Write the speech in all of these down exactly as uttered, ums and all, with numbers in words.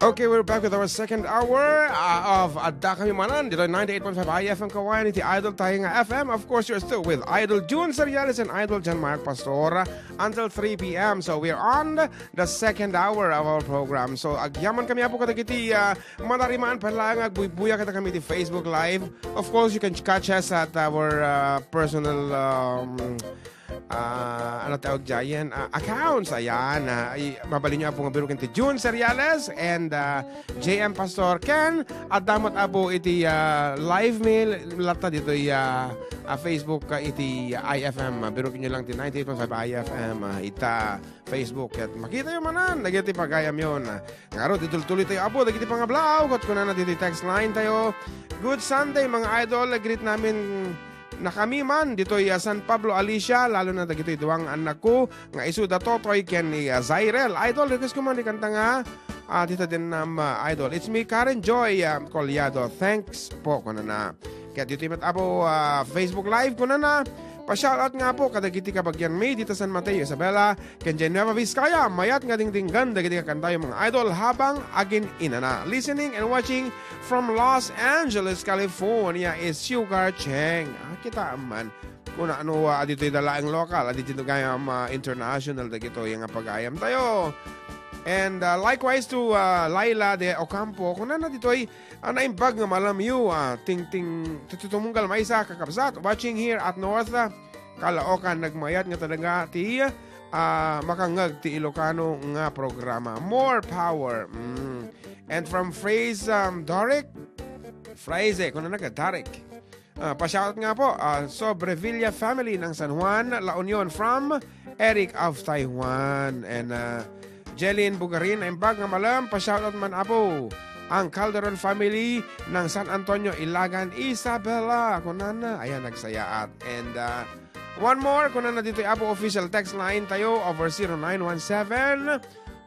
Okay, we're back with our second hour, uh, of Adda Kami Manan dito, ninety-eight point five I F M Kawayan, iti Idol tayo nga F M. Of course, you're still with Idol Jun Seriales and Idol John Mark Pastor until three p.m. So we're on the second hour of our program. So agyaman kami, apo, kadagiti, uh, manarimaan pa lang agbuybuya kada kami ti Facebook Live. Of course, you can catch us at our, uh, personal, um, ah, ano tawag dyan? Ah, accounts. Ayan. Ah, ay, mabalin nyo, apo, nga biruken ti June Seriales and, ah, J M Pastor Ken. At damat, apo, iti, ah, live mail latta ditoy, ah, ah, Facebook, ah, iti I F M. Ah, biruken nyo lang ti ninety-eight point five I F M, ah, ita Facebook. Ket makita yo manan dagiti pagayam yon. Ah, ngarud, itultuloy tayo, apo, dagiti pangablaaw. Ket kunana ditoy text line tayo, "Good Sunday, mga idol. Greet namin na kami man ditoy, ah, San Pablo, Alicia, lalo na dagitoy duang annakko nga isu da Totoy ken ni, ah, Zairel. Idol, request ko man di kanta nga, ah, dita din nam, ah, idol. It's me, Karen Joy, ah, Collado. Thanks po," kunana. Ket ditoy met, apo, ah, Facebook Live, kunana, "Pa-shoutout nga, apo, kadagiti kabagian mi dita San Mateo, Isabela, ken Nueva Vizcaya. Mayat nga dingdinggan dagiti kakantayo, mga idol, habang agin-inana. Listening and watching from Los Angeles, California is Sugar Cheng." Ah, kita man. Kuna no, ah, aditoy da laeng lokal, aditoy gayam, ah, international dagitoy nga pagayam tayo. And, ah, likewise to, ah, Laila de Ocampo, kunana ditoy, ah, "Naimbag nga malam yo, ah, ting, ting, ti tumunggal maysa, kakabsat, watching here at North, ah, Caloocan, nagmayat nga talaga ti, ah, makangngeg ti Ilocano nga programa. More power." Mm. And from Fraze, um, Doric, Fraze, kunana ka, Doric. Ah, pa-shoutout nga po, ah, Sobrevilla family ng San Juan, La Union, from Eric of Taiwan. And, ah, Jelin Bugarin, "Naimbag nga malam, pa-shoutout man, apo. Ang Calderon family ng San Antonio, Ilagan, Isabela." Kunana, ayan, nagsayaat. And, ah, one more, kunana ditoy, apo, official text line tayo over zero nine one seven,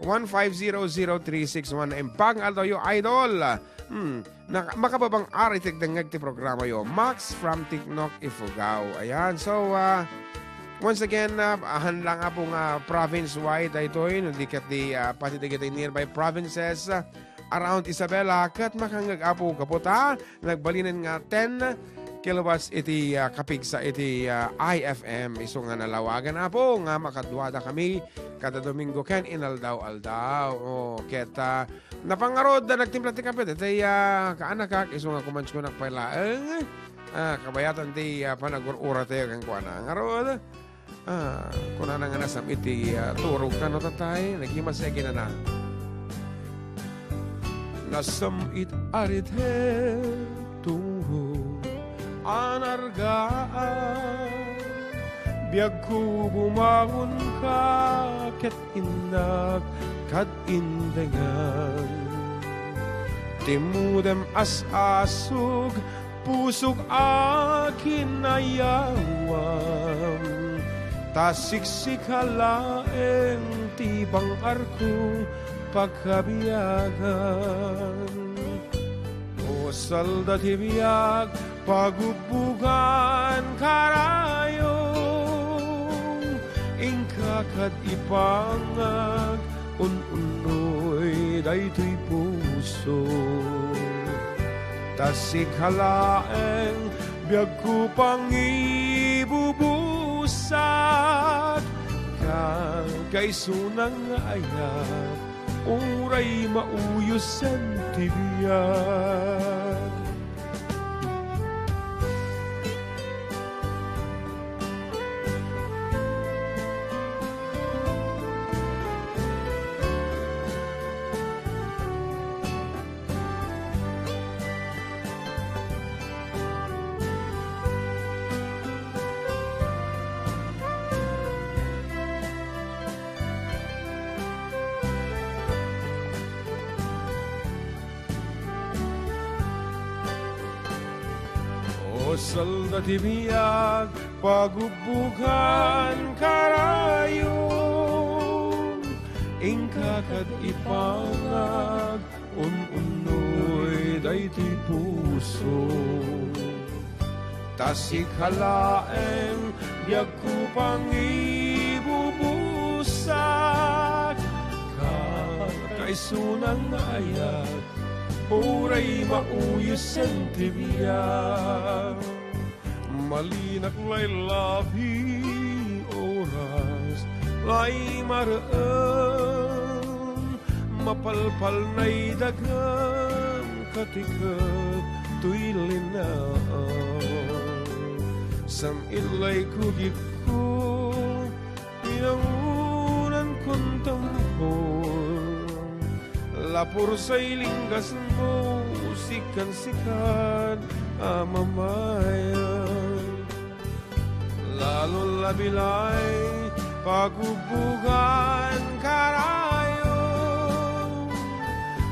one five zero, zero three six one. "Naimbag nga aldaw yo, idol." Hmm. Nak-, makababang ari ti agdengngeg ti programa yo. Max from Tiknok, Ifugao. Ayan. So, ah, once again, ah, ahan lang, apo, nga province-wide daytoy, no, di ket di, ah, pati dagiti nearby provinces, ah, around Isabela, ket makangngeg, apo, gapu ta nagbalinen nga ten kilowatts iti, ah, kapigsa iti, ah, I F M. Isu nga nalawagan, apo, nga makaduada kami kada Domingo ken inaldaw-aldaw. Oh, ket, ah, Napan ngarud, nagtimpla ti kape daytoy, ah, kaanakak, isu nga kumansko nak pay laeng. Ah, kabayatan ti, ah, panagur-ura tayo kenkuana. Ngarud, ah, kunana nga nasam iti, ah, turog kano tatay, naghimasay kinana. Nasam it arit he turog a nargaan, biagko bumangon ka ket innak kad-indengan. Timmudem as-asug, pusok a kinayawam, ta siksika laeng ti bang-arkong pagkabiagan. O salda ti biag, pagubbugan karayom, inka kad ipangag, un-unnoy daytoy puso. Ta sika laeng biagko pangibubusak, kagaysunan nga ayat, uray mauyosen ti biag. O salda ti biag, pagubbugan karayom, inka kad ipangag, un-unnoy daytoy puso. Ta sika laeng biagko pangibubusak, kagaysunan Kaisuna nga ayat, uray mauyosen ti biag. Malinak lay labi oras, lay marem, mapalpal nay dagem, katiket toy linaam. Sam-it lay kugitko, pinangunan kon tampol. Lapur say linggasmo, sikan-sikan a mamayan. Lalo labi lay pagbubugan karayo.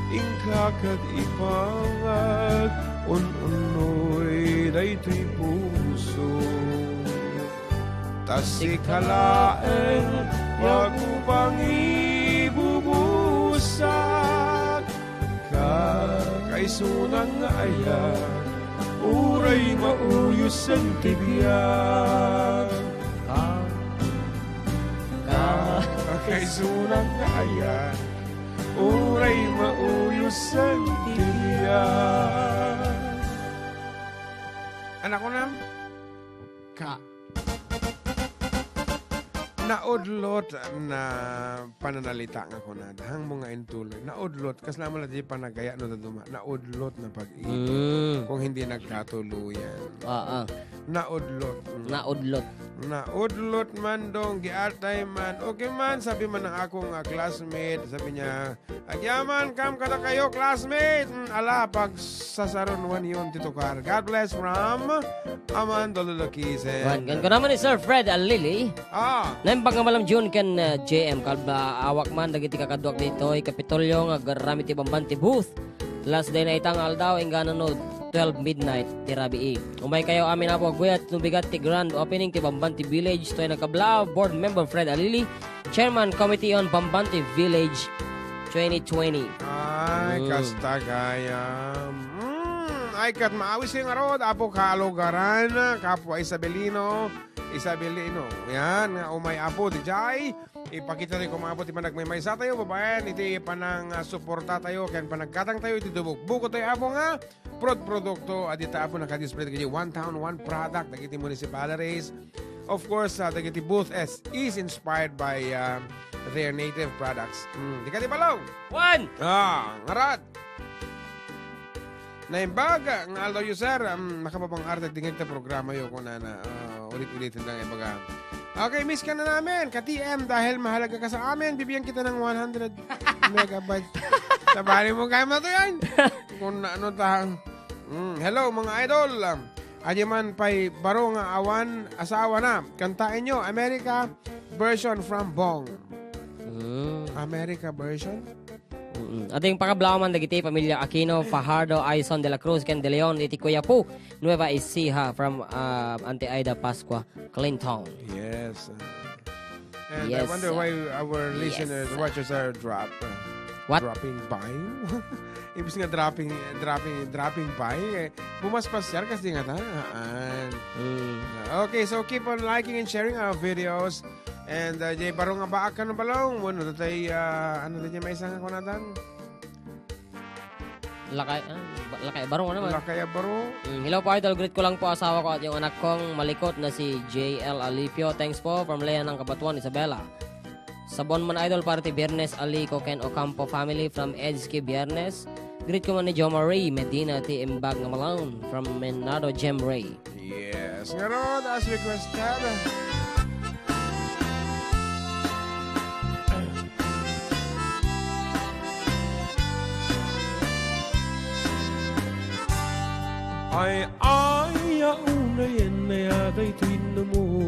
Inka ket ipangat un-unnoy daytoy puso. Ta sika laeng ti pangibubusak. Ka, kaisuna nga ayat, uray mauyosen ti biag. Ka, ka, kaisuna nga ayat, uray mauyosen ti biag. Anak ko na, ka. Naudlot na pananalita nga kunada. Hangmo nga intuloy. Naudlot. Kasla mo lang di panagaya no daduma. Naudlot na pag-ibig. Mm. Kung hindi nagkatuluyan. Oo. Naudlot. Mm. Naudlot. Naudlot man dong, giatay man. Okay man, sabi man ng akong, ah, classmate, sabi niya, "Agyaman kam kadakayo, classmate." Mm, ala, pagsasarunuan yon ti tukar. God bless from Amando Lulukisen. Wan, kan ko naman ni Sir Fred Alili. Ah. Naimbag nga malam June ken, uh, J M. Kalba awak man, dagiti kakaduak ditoy, Kapitolyo, nga agarami ti bamban ti booth. Last day na ita nga aldaw, inggana no twelve midnight ti rabii. Umay kayo amin, Apo, aguyat no bigat ti grand opening ti bamban ti village, toy nakabla, Board Member Fred Alili, Chairman, Committee on Bamban ti Village twenty twenty. Ay, mm, kasta gayam. Mm, ay, kat maawis yung arod, Apo, kalugaran, kapwa Isabelino, Isabelino. Yan, nga umay, Apo, di jay. Ipakita tayo kung, Apo, ti panagmaymaysa tayo, babaen, iti panang, ah, suporta tayo, ken panaggatang tayo, iti dubok. Buko tayo, Apo, nga, prod produkto a dita, Apo, nakadisplay dagiti one town, one product dagiti municipalities. Of course, ah, dagiti booth is, is inspired by, ah, their native products. Mm, di ka di balong? One! Ah, ngarat! Naimbag nga aldaw yo, sir. Um, makapapang-arte, dingeg ta programa yo, kunana. Ah, ulit-ulitin lang, ibaga. Okay, miss ka na namin, ka-T M, dahil mahalaga ka sa amin, bibigyan kita ng one hundred megabytes. Sabali mo, kaya mo to yan. Kung na-, ano ta. Mm, hello, mga idol. Um, adi man pay baro nga awan asawa na. Kantaen nyo, America version from Bong. Mm. America version? Mm-mm. Ading pakablawan dagiti pamilya Aquino, Fajardo, Aison, De La Cruz, ken De Leon, iti Quiapo, Nueva Ecija, from, uh, Auntie Aida Pascua Clinton. Yes. And I, yes, wonder why our, yes, listeners, watchers are drop, uh, what? Dropping by. Ibig nga dropping, dropping, dropping by. Eh, bumaspas siya kasi nga ta. Haan. Mm. Okay, so keep on liking and sharing our videos. And, uh, jay baro nga baak kano balong, wano tatay, uh, ano tatay may isang ako natan? Lakay, ah, ba-, lakay, baro nga naman. Lakay a baro. Mm, hello po, idol. Greet ko lang po asawa ko at yung anak kong malikot na si J L Alipio. Thanks po from Lea ng Kabatuan, Isabela. Sabon man, idol, para ti Biyernes, Alico ken Ocampo family from Edski Biyernes. Greet ko man ni Jo Marie Medina ti imbag nga malone from Menado Jem Ray. Yes, ngarud, as requested. Ay, ay, ya una yen na ya daytoy inno mo.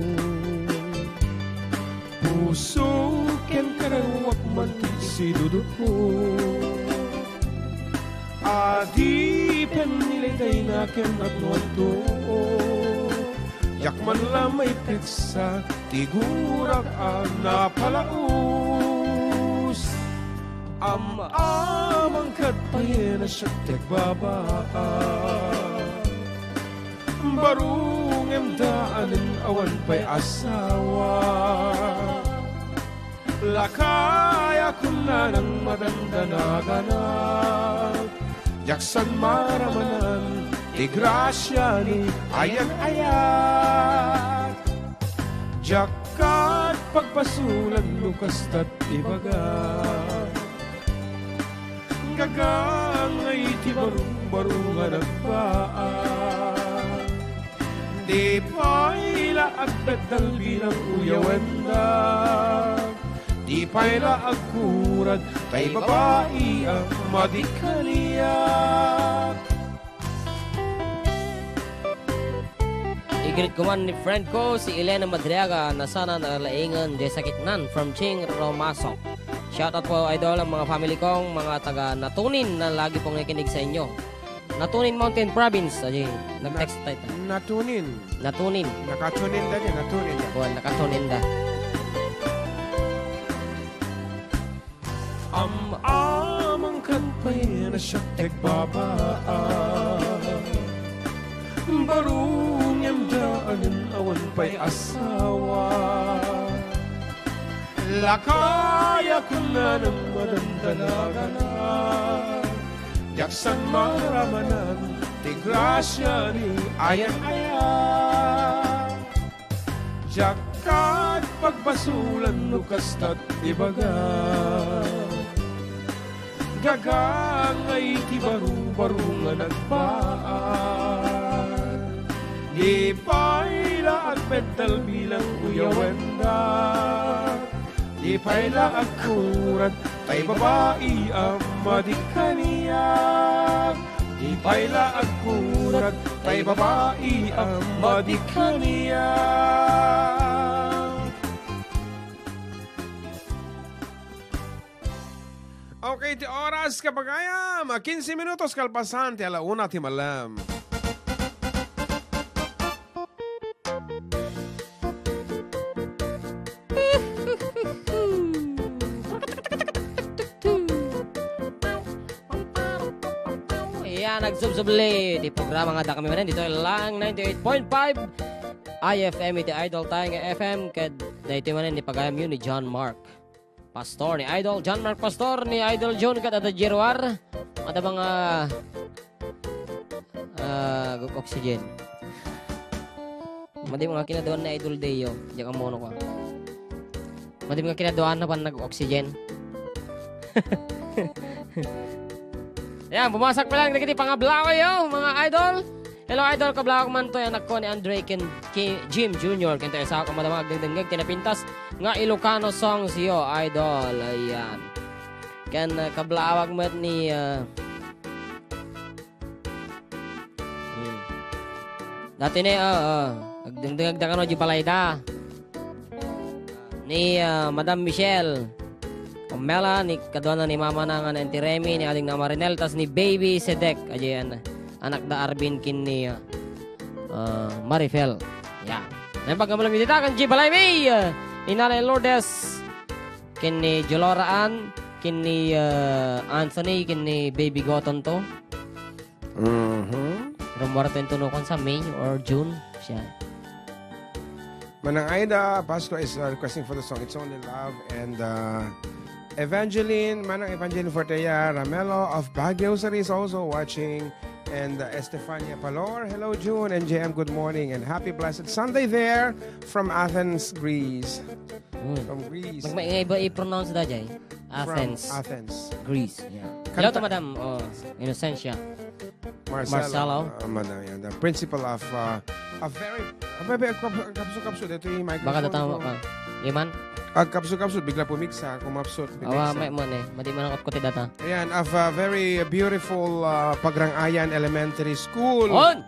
Puso ken kararuak man ti siduduko. Adipen ni laydayna ken no anto. Diak man la maipigsa ti gurak a napalaus. Am-amang ket payen a siak ti agbabaa. Baro ngem daanen awan pay asawa. Lakay a Kunana a madandanagana, diak san maramanan ti grasia ni Ayan-ayan. Diak ket pagbasolan no kasta ti bagak. Gagangay ti barubaro nga nagbaag. Di pay la agbeddel bilang uyawenda. Di pay la agkurad tay babai a madi kaniak. I-greet ko man ni friend ko, si Elena Madriaga, na sana nalaingan diay sakitnan, from Ching Romaso. Shoutout po, idol, ang mga family kong mga taga Natunin na lagi pong nakikinig sa inyo. Natunin Mountain Province, adi, nag-text tayo. Natunin. Natunin. Nakatunin da di, natunin da. Kuwan, nakatunin da. Am-amang ket pay na siak ti agbabaa. Baro ngem daanen awan pay asawa. Lakaya kunana a madandanagana. Diak san maramanan ti grasia ni Ayan-ayan. Diak ket pagbasolan no kasta ti bagak. Gagangay ti barubaro nga nagbaag. Di pay la agbeddel bilang uyawenda. Di pay la agkurad tay babai a madi kaniak. Di pay la agkurad tay babai a madi kaniak. Okay, ti oras, kapagayam, quince minutos kalpasan ti ala una ti malem. Ayan, nagsubsubli ti programa nga adda kami manen ditoy lang ninety-eight point five I F M iti Idol tayo nga F M, ket daytoy manen ni pagayamyo ni John Mark Pastor, ni Idol John Mark Pastor, ni Idol John ket adda Jeruar. Adda mga, ah, oxygen. Madi nga kinaduan ni Idol Deo, diak ammono ko. Madi nga kinaduan na pan nag-oxygen. Ayan, bumasak pa lang dagiti pangablaway, oh, mga idol. Hello, idol, kablawag man to, anakko ni Andre ken Ki-, Jim Junior, ken tayo sa kamadama agdengdengeg ti napintas nga Ilocano songs yo, idol. Ayan. Ken, uh, kablawag met ni, uh, hmm. Dati ni, uh, uh, agdengdengeg da kano di balay da. Ni, ah, Madam Michelle Omela, ni kaduana ni Mama na nga ni Auntie Remy, ni Aling na Marinel, tas ni Baby Sedek, ajayan, anak da Arvin ken ni, ah, ah, Marifel. Ya. Nang pagkamalam dita kan G Balay May, ah, ni Nanay Lourdes, ken ni Jolora Ann, ken ni, ah, Anthony, ken ni Baby Goton to. Mhm. Rummuar to intunukan sa May or June siya. Manang Aida Pascua is, uh, requesting for the song It's Only Love, and, uh, Evangeline, Manang Evangeline Fortea Ramelo of Baguio City is also watching, and, uh, Estefania Palor, hello June and J M, good morning and happy blessed Sunday there from Athens, Greece. Hmm. From Greece. Mag-, maingay ba i-pronounce da jay? From Athens. Athens. Greece. Yeah. Hello to Madam, oh, Inocencia. Marcelo. Marcelo. Uh, Madam, yeah, the principal of, uh, a very, a very, a kap-, kapsukapsut, ito yung microphone. Baka datama ko. Ka. Iman? Agkapsukapsut, bigla pumigsa, kumapsut, pumigsa. Awa, may mo ni. Madi man ang kutkuti data. Ayan, of a very beautiful, uh, Pagrangayan Elementary School. On!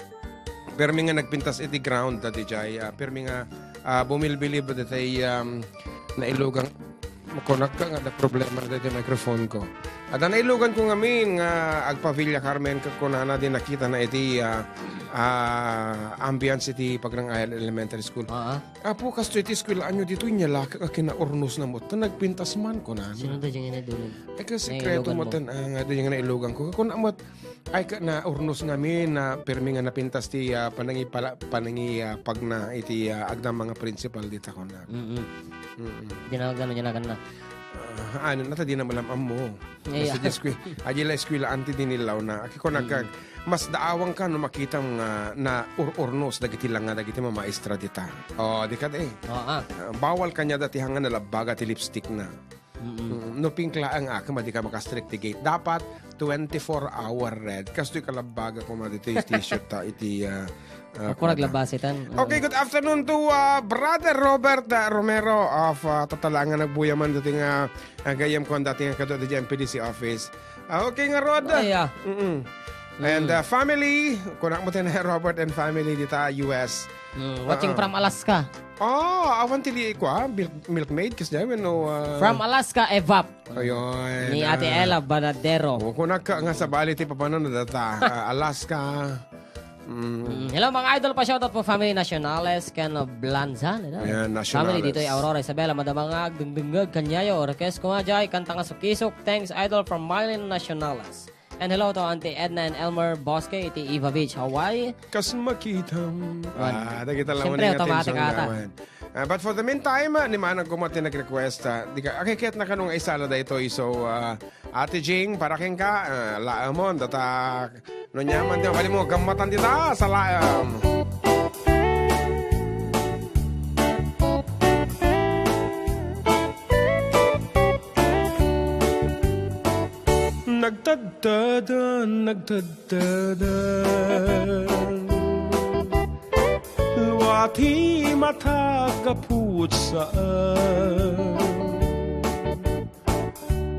Permi nga nagpintas iti ground, dati jay, ah, permi nga, ah, bumilbilib dati, um, nailugan. Makunak ka nga, da problema na dati microphone ko. At ang nailugan ko ngamin nga agpavilla Carmen, ka-, kunana din nakita na iti, ah, ah, ambience iti Pagrangayan Elementary School. Ah, ah. Apo, kasto iti eskwelaanyo dito, inyalaka ka kinaurnos na mo. Ta nagpintas man, kunana. Sino da dyan nga nailugan? Eh, kasi sekreto mo tan, ah, nga dyan nga nailugan ko. Kunana mo, ay, ka, naurnos ngamin na permi nga napintas ti, ah, panangipala-, panangi-, ah, pagna iti, ah, agdang mga principal dita ko na. Mm-mm. Mm-mm. Dinagan, dinagan na. Ah, ano na ta, di na malam-ammo. Iya. Basta di eskwela, adi la eskwela anti di nilawna. Aki ko nagkag-, Mm. mas daawang ka no makitam nga na ur-urnos dagiti langa dagiti mamaestra dita. Oh, di ka di. Oo, ah. Ah, bawal kanya dati hanga nalabbaga ti lipstick na. Mm-mm. Mm, no pink laeng, ah, kama di ka makastrek ti gate. Dapat twenty-four hour red. Kastoy kalabbaga koma ditoy t-shirt ta iti, ah, Ah, ako naglabas itan. Okay, good afternoon to, uh, Brother Robert, uh, Romero of, uh, Tatalangan. Nagbuya man dati nga, uh, gayam ko ang dati nga kadu di M P D C office. Ah, okay nga, Rod. Ay, ah. Mm-mm. And, Mm. uh, family, kunak mo tin Robert and family dita U S. Mm, watching Oo. from Alaska. Oh, awan ti li-, kwa, milk-, milkmaid, kasi dyan, no, uh, From Alaska, Evap. Ayun, Ni ah. Ate Ella Banadero. O, kunak ka nga sabali ti papanan na data. Ah, Alaska. Mm. Mm, hello, mga idol, pa-shoutout po, family Nacionales, ken Blanzan, ano? Ayan, Nacionales. Family ditoy Aurora, Isabela, madama nga agdengdengngeg, kanyayo, request ko nga jay, kanta nga Sukisok. Thanks, idol, from Marlene Nacionales. And hello to Auntie Edna and Elmer Bosque iti Eva Beach, Hawaii. Kas makitam. Wan. Ah, dagita lang Siyempre, ulit nga automatic attention ata. Naman. Ah, but for the meantime, ah, ni manang kuma ti nag-request, ah, di ka, akikit na kanong isala daytoy. So, ah, Ate Jing, para kenka, ah, laamon, data, no nyaman ti mabali mo, gammatan dita, sa laam. Nagtadtadan, nagtadtadan. Luati matag a putsaan.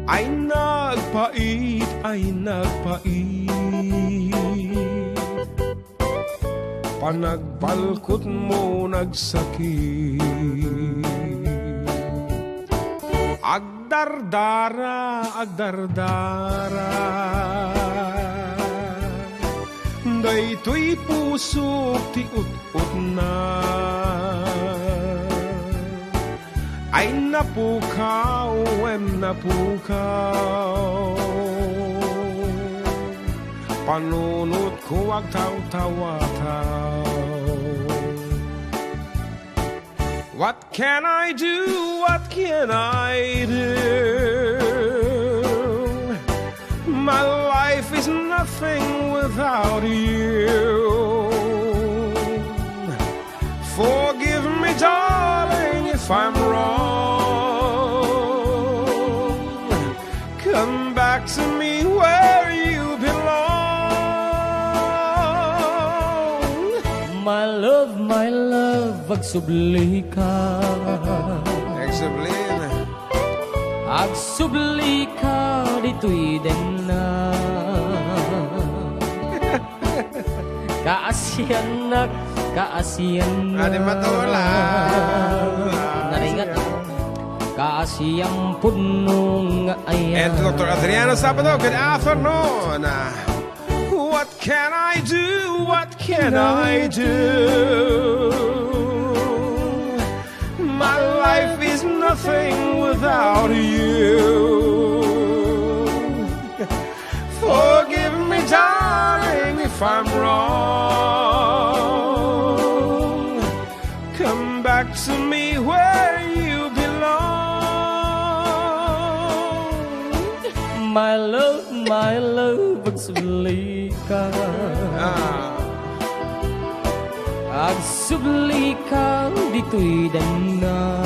Ay nagpait, ay nagpait. Panagbalkot mo nagsakit. Agdardara, agdardara. Daytoy pusok ti ut-utna. Ay napukaw, em napukaw. Panunot ko agtawtawataw. What can I do? What can I do? My life is nothing without you. Forgive me, darling, if I'm wrong. Come back to me where you belong. My love, my love, agsubli ka. Agsubli na. Agsubli ka ditoy denna. Kaasiannak, kaasiannak. Adi matola. Naringat. Kaasian pudno nga ayan. And to Doctor Adriano Sabado, good afternoon. What can I do? What can I do? My life is nothing without you. Forgive me, darling, if I'm wrong. Come back to me where you belong. My love, my love, agsubli ka. Ah. Agsubli ka ditoy denna.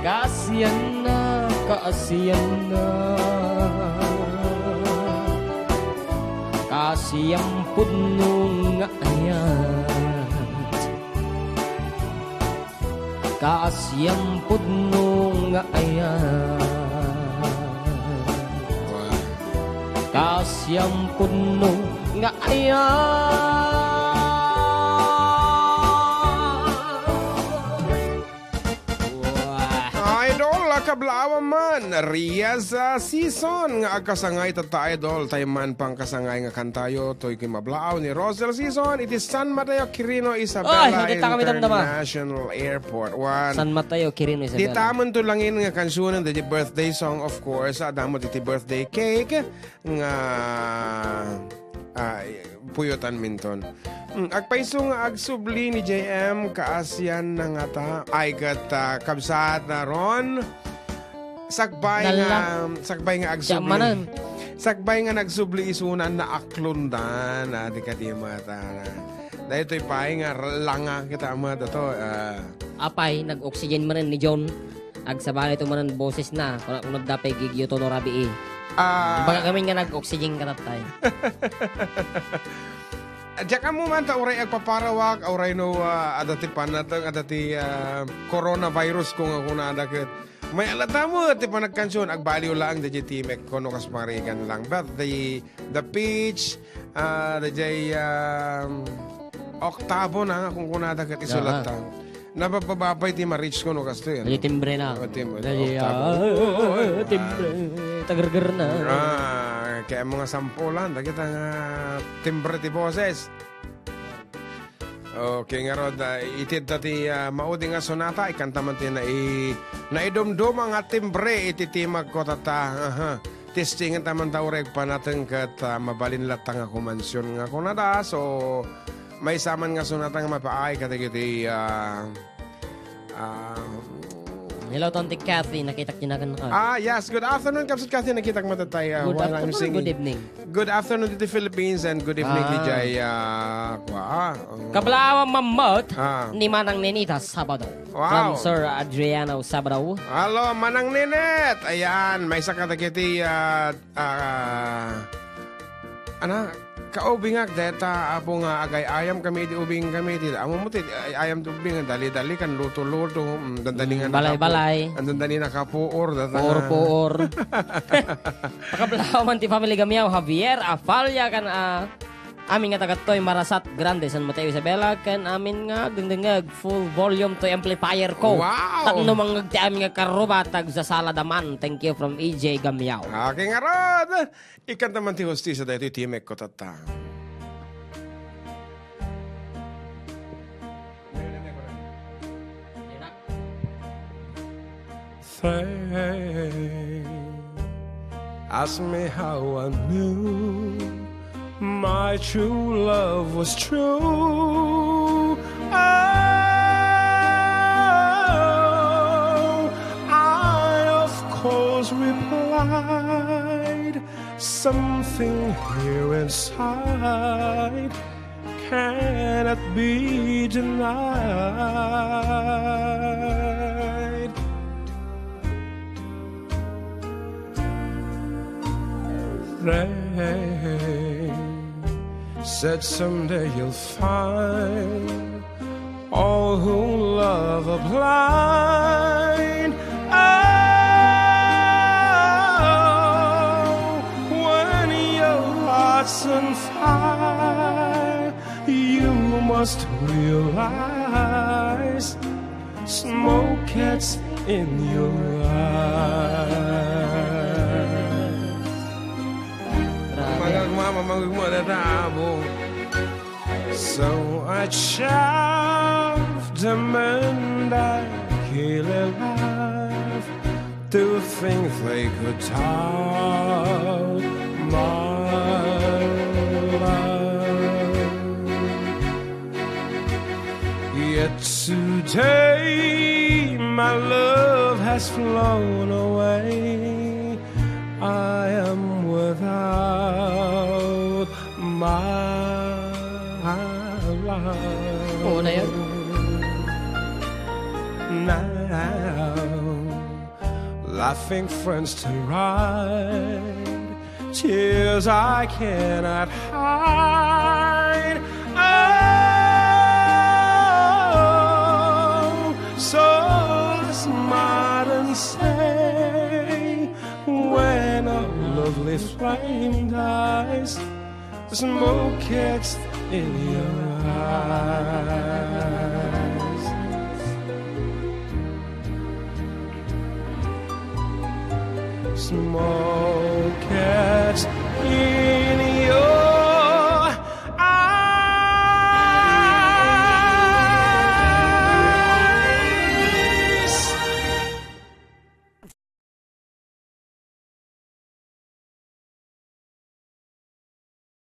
Kaasianna, kaasianna. Kaasian pudno nga ayat. Kaasian pudno nga ayat. Kaasian pudno nga ayat. Wah. Idol, kablaawan man, Riaz, ah, Season nga agkasangay tatta, idol, tay man pangkasangay nga kantayo, toy koy mablaaw ni Rosel Season, iti San Mateo Quirino, Isabela Ay, dita kami damdama. International Airport. Wan. San Mateo Quirino, Isabela. Dita man to langin nga kansunen, the birthday song, of course, adda mo iti birthday cake, nga Ah, puyotan minton. Mm, agpayso nga agsubli ni J M, kaasian na ngata. Ay, ket, ah, kabsat na ron. Sagbay nga, Nala. sagbay nga Siya agsubli. manan. Sagbay nga nagsubli isuna, naaklondan, ah, di kadi met, ah, daytoy pay nga langa kita met, ato, ah. Apay, nag-oxygen manen ni John. Agsabali to manen boses na, kuna, kuna da pay gigyo to no rabii. Ah. Baka kami nga nag-oxygen ka tatay. Diak ammo man ta uray agpaparawak, uray no, ah, adda ti panateng, adda ti, ah, coronavirus ko nga kunada ket. May alata mo ti panagkansion, agbaliw laeng dayjay Timek ko no kas pangarigan lang. But the, the pitch, ah, dayjay, um, octavo na nga kunkunada ket isulat ta. Nabababa pay ti ma-reach ko no kastoy, ano? Dayjay timbre na. Oh, tim-, Dayjay, octavo. ah, Oh, timbre. Tagerger na. Ah, kaya mga sampulan, dagita nga timbre ti boses. Okay, ngarud, ah, iti adda ti, ah, maudi nga sonata, ikanta man ti nai-, naidumduma nga timbre iti timagko tatta. Aha. Testingan ta man ta uray agpanateng ket, ah, mabalin latta nga kumansion nga kunada. So, maysa man nga sonata nga mapaay kadagiti, ah, Ah, Hello, Tonti Cathy. Nakitak din akan ka. Ah, yes. Good afternoon, Kapsat Cathy. Nakitak matatay, ah, Good while I'm afternoon, singing. good evening. Good afternoon to the Philippines and good evening, Ah. D J, ah, kwa, ah, um, Kablaawan mamot Ah. ni Manang Nenita Sabado. Wow. From Sir Adriano Sabado. Hello, Manang Nenet. Ayan, maysa kadagiti, ah, Ah, ana, kaubingak, deta, apo nga agay-ayam kami iti ubing kami iti, amo mo ti, ay-, ayam ti ubing, dali-dali kan luto-luto, mm, dandani nga Mm, balay-balay. nakapu-, ang dandani nakapuor, data nga. Puor-puor. Pakablaaw man ti family Gamiaw, Javier, Afalia, kan, ah, amin nga tagattoy, Marasat Grande, San Mateo, Isabela, ken amin nga agdengdengngeg, full volume toy amplifier ko. Wow! Tapno mangngeg ti amin nga karruba, tagsasala da man. Thank you from E J Gamiaw. Okay, ngarud. Ikanta man ti hostesa daytoy ti mekko tatta. They ask me how I knew my true love was true. Oh, I of course replied, something here inside cannot be denied. They said someday you'll find all who love are blind. Oh, when your heart's on fire, you must realize smoke gets in your eyes. Grabe. Mamangag mo, mamangag mo, data, abo. So I chaffed them and I kill a laugh to think they could doubt my love. Yet today my love has flown away. I am without my love. Oo na yan. Now, laughing friends to ride, tears I cannot hide. Oh, so smart and say, when a lovely flame dies, smoke gets in your eyes. Smoke